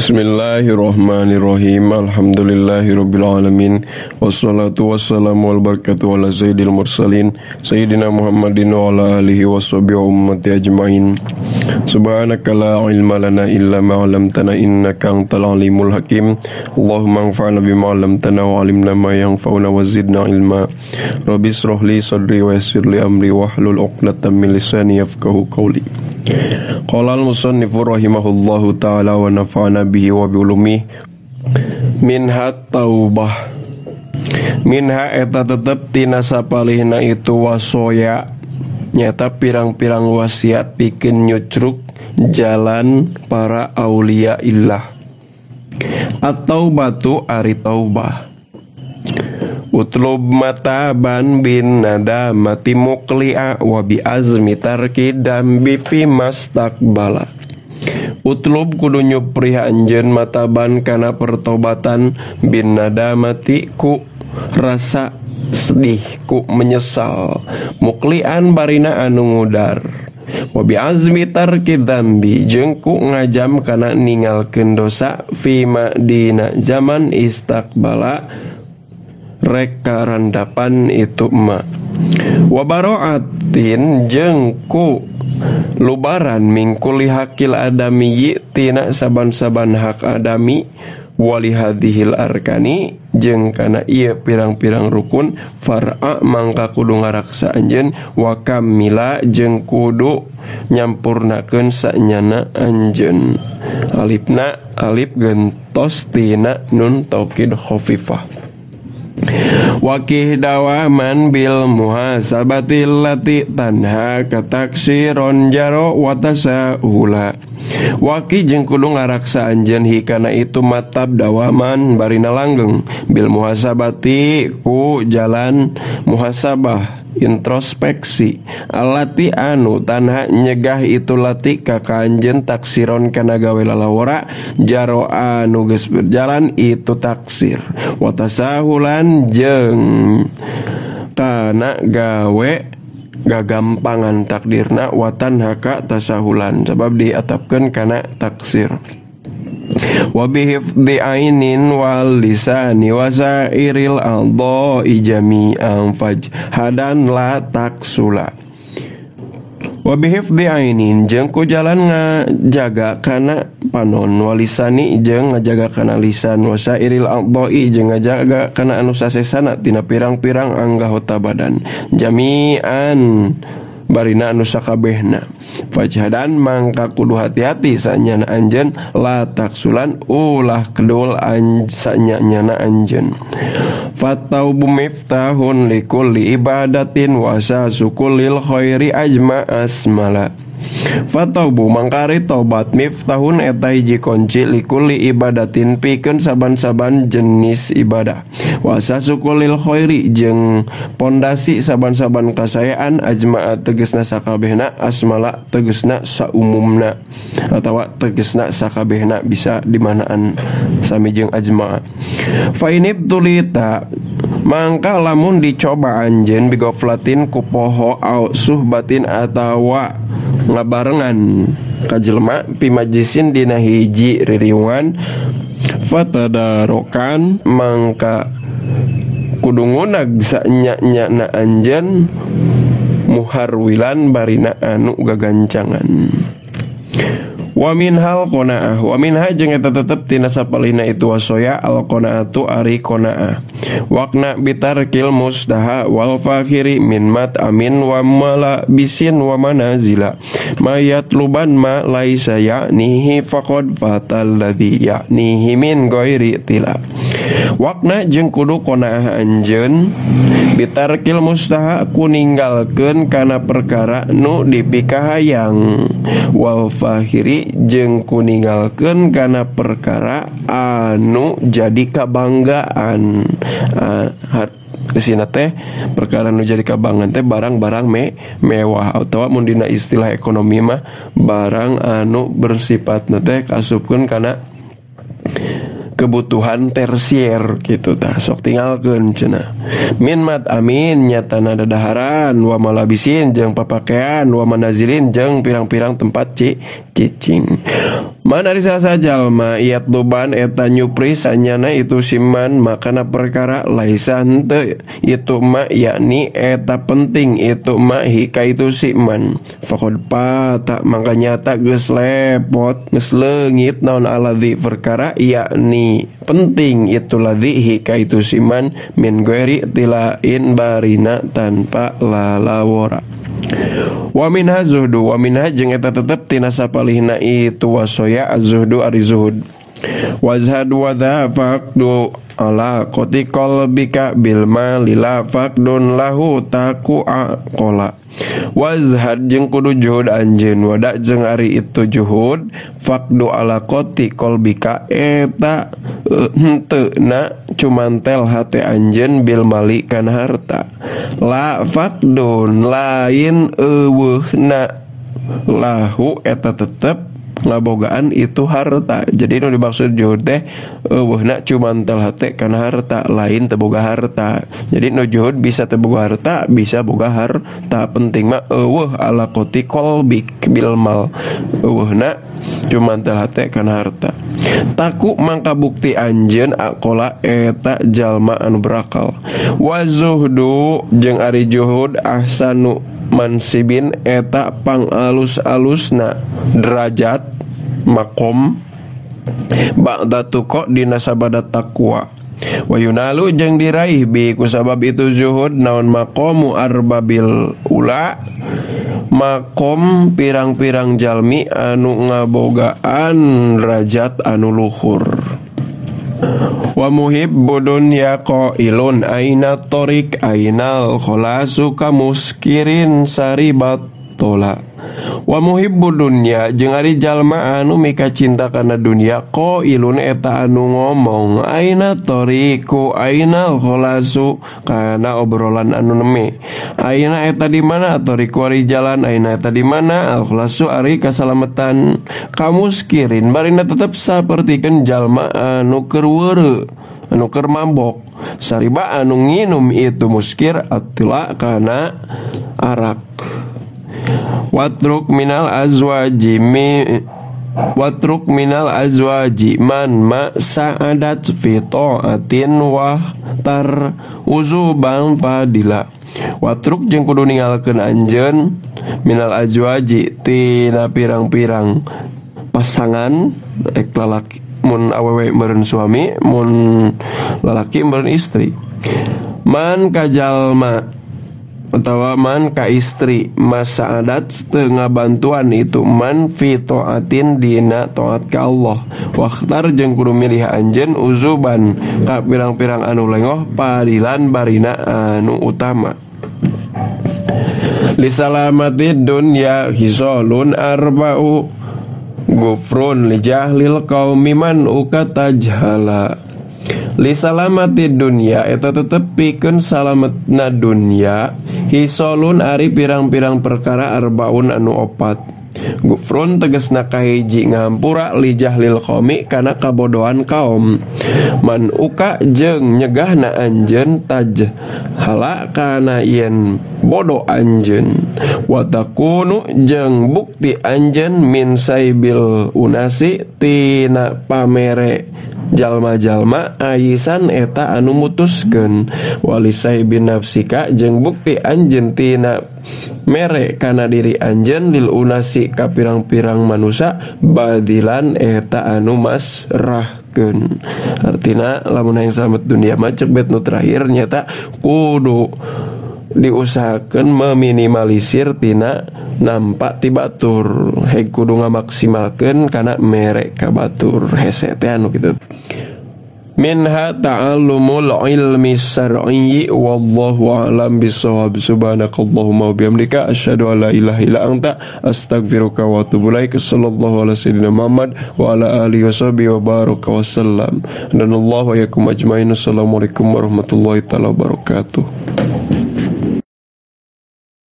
Bismillahirrahmanirrahim. Alhamdulillahirabbil alamin. Wassalatu wassalamu wal barakatuhu ala sayyidil mursalin sayyidina Muhammadin wa ala alihi washabihi wa ummati ajmain. Subhanaka la ilma lana illa ma 'allamtana innaka antal alimul hakim. Allahumma anfa'na bima 'allamtana wa 'allimna ma yanfa'una wa zidna ilma. Rabbi israh li sadri wa yassir li amri wahlul 'uqdatam min lisani yafqahu qawli. Qala al-musannifu rahimahullahu ta'ala wa nafa'ana bihi wa bi ulumihi. Minha taubah. Minha eta tetep tina sapalihna itu wasoya, nyata pirang-pirang wasiat pikeun nyucruk jalan para aulia illah. Atau batu ari taubah. Utlub mataban bin nadamati muqli'a wa bi azmi tarki dambi fi mastaqbala. Utlub kudu nyupri anjeun mataban kana pertobatan bin nadamati ku rasa sedih ku menyesal, muklian barina anu ngudar, wa bi azmi tarki dzambi jeung ku ngajam kana ningalkeun dosa fi ma dina zaman istaqbala rek karandapan itu ma. Wa bara'atin jeung ku lubaran mingkuli hakil adami tina saban-saban hak adami wali hadhil arkani jeung kana ieu pirang-pirang rukun far'a mangka kudu ngaraksa anjeun wa kamila jeung kudu nyampurnakeun sanyana anjeun. Alifna alif gentos tina nun taukid khafifah. Wakih dawaman bil muhasabatil lati tanha kataksiron jaro watasahula. Waki jeung kudu ngaraksa anjeun hikana itu matab dawaman barina langgeng bil muhasabati ku jalan muhasabah introspeksi alati anu tanha nyegah itu lati ka anjeun taksiron kana gawe lalawara jaro anu geus berjalan itu taksir watasahulan jeung kana gawe gagampangan takdirna watan haka tasahulan sebab diatapkeun kana taksir. Wa bihifdhi ainin wal lisani wa sairil a'dha'i jami'an fajhadan la taksula. Wa bihifdhi ainin jeung ku jalan ngajaga kana panon walisani jeung ngajaga kana lisan wa sairil a'dha'i jeung ngajaga kana anu sasesana tina pirang-pirang anggota badan jami'an barina anu sakabehna fajhadan mangka kudu hati-hati sanyana anjeun la taksulan ulah kedul sanyana anjeun. Fataubu miftahun likulli ibadatin wa sasukulil khairi ajma asmala. Fataubu mangkari tobat miftahun eta hiji kunci likulli ibadatin pikeun saban-saban jenis ibadah wa sasukulil khairi jeung pondasi saban-saban kasayaan ajma'a tegesna sakabehna asmala tegesna saumumna atawa tegesna sakabehna bisa dimanaan sami jeung ajma'a. Fa inib tulita mangka lamun dicoba anjeun bigoflatin ku poho au suhbatin atawa ngabarengan ka jelema pimajisin dina hiji ririungan fatadarokan mangka kudu ngunag sanya-nyana anjeun muharwilan barina anu gagancangan. Wa minhal qanaah wa minha jeung eta tetep tina sapalihna itu wasoya al qanaatu ari qanaah waqna bitarkil mustaha wal fakhiri min mat amin wa mala bisin wa manazila mayat luban ma laisa ya'nihi faqad fatal ladzi ya'nihi min ghairi tila. Waqna jeung kudu qanaah anjeun bitarkil mustaha ku ninggalkeun kana perkara nu dipikahayang wal fakhiri jeung ku ninggalkeun kana perkara anu jadi kabanggaan. Kesina teh perkara nu jadi kabanggaan teh barang-barang mewah atawa mun dina istilah ekonomi mah barang anu bersifatna teh kasupkeun kana kebutuhan tersier gitu tah sok tinggalkeun cenah. Min mat amin nyatana dadaharan wa malabisin jeung papakaian wa manazilin jeung pirang-pirang tempat cicing. Man ari saha jalma yatluban eta nyupri sanyana itu siman makana perkara laisa henteu itu ma yakni eta penting itu ma hika itu siman faqad pata mangka nyata geus lepot geus leungit naon aladzi perkara yakni penting itu ladzi hika itu siman min ghairi tilain barina tanpa lalawara. Wa minha zuhdu wa minha jeung eta tetep tina sapalihna itu wasoya az-zuhdu ari zuhud. Wazhad wa dha faqdu ala qati qalbika bil mali la faqdun lahu taqu aqala. Wazhad jeung kudu juhud anjeun wada jeung ari itu juhud faqdu ala qati qalbika eta henteu na cumantel hate anjeun bil mali kana harta. La faqdun lain eueuhna lahu eta tetep ngabogaan itu harta. Jadi nu dimaksud juhud teh eueuhna cumantel hate kana harta, lain teu boga harta. Jadi nu juhud bisa teu boga harta, bisa boga harta. Penting mah eueuh ala qati qalbik bil mal. Eueuhna cumantel hate kana harta. Taku mangka bukti anjeun aqala eta jalma anu berakal. Wa zuhdu jeung ari juhud ahsanu mansibin eta pangalus-alusna derajat makom ba'da tuqa dina sabada taqwa. Wa yunalu jeung diraih bi kusabab itu zuhud naon maqamu arbabil ula makom pirang-pirang jalmi anu ngabogaan derajat anu luhur. Wa muhibbu dunya qailun aina tariq ainal khalasu kamuskirin saribat tola. Wa muhibbu dunya jeung ari jalma anu mika cinta kana dunya qailun eta anu ngomong aina tariqu ainal khalasu kana obrolan anu neme. Aina eta di mana tariqu ari jalan, aina eta di mana al khalasu ari kasalametan. Kamuskirin barina tetep sapertikeun jalma anu keur weureu anu keur mabok sariba anu nginum itu muskir atila kana arak. Watruk minal azwaji watruk minal azwaji man ma sa'adat fi ta'atin wa tar uzuban fadila. Watruk jeung kudu ninggalkeun anjeun minal azwaji tina pirang-pirang pasangan ek lalaki mun awewe meureun suami mun lalaki meureun istri. Man kajalma utawa man ka istri masa adat setengah bantuan itu man fi taatin dina taat ka Allah. Wakhtar jeung kudu milih anjeun uzuban ka pirang-pirang anu lengoh padilan barina anu utama. Li salamati dunya hisolun arba'u gufrun li jahlil qaumi man uka tajhala. Li salamati dunya eta tetep pikeun salametna dunya hisolun ari pirang-pirang perkara arbaun anu opat. Gufrun tegesna kahiji ngampura li jahlil qaumi kana kabodohan kaum. Man uka jeung nyegahna anjeun tajhala kana yen bodoh anjeun. Wa takunu jeung bukti anjeun min saibil unasi tina pamere jalma-jalma aisan eta anu mutuskeun. Walisai bin nafsika jeung bukti anjeun tina mere kana diri anjeun lil unasi ka pirang-pirang manusa badilan eta anu masrahkeun. Artina lamun hayang salamet dunia mah cek bet nu terakhir nyata kudu diusahakeun meminimalisir tina nampak ti batur, heg kudu ngamaksimalkeun kana mere ka batur hese teh anu kitu. Minha ta'allumul ilmi syar'i wallahu a'lam bissawab. Subhanakallahumma wa bihamdika asyhadu an la ilaha illa anta astaghfiruka wa atubu ilaik. Sallallahu ala sayyidina Muhammad wa ala alihi washabihi wa baraka wasallam. Dan Allah wa yakum ajmain. Assalamualaikum warahmatullahi taala wabarakatuh.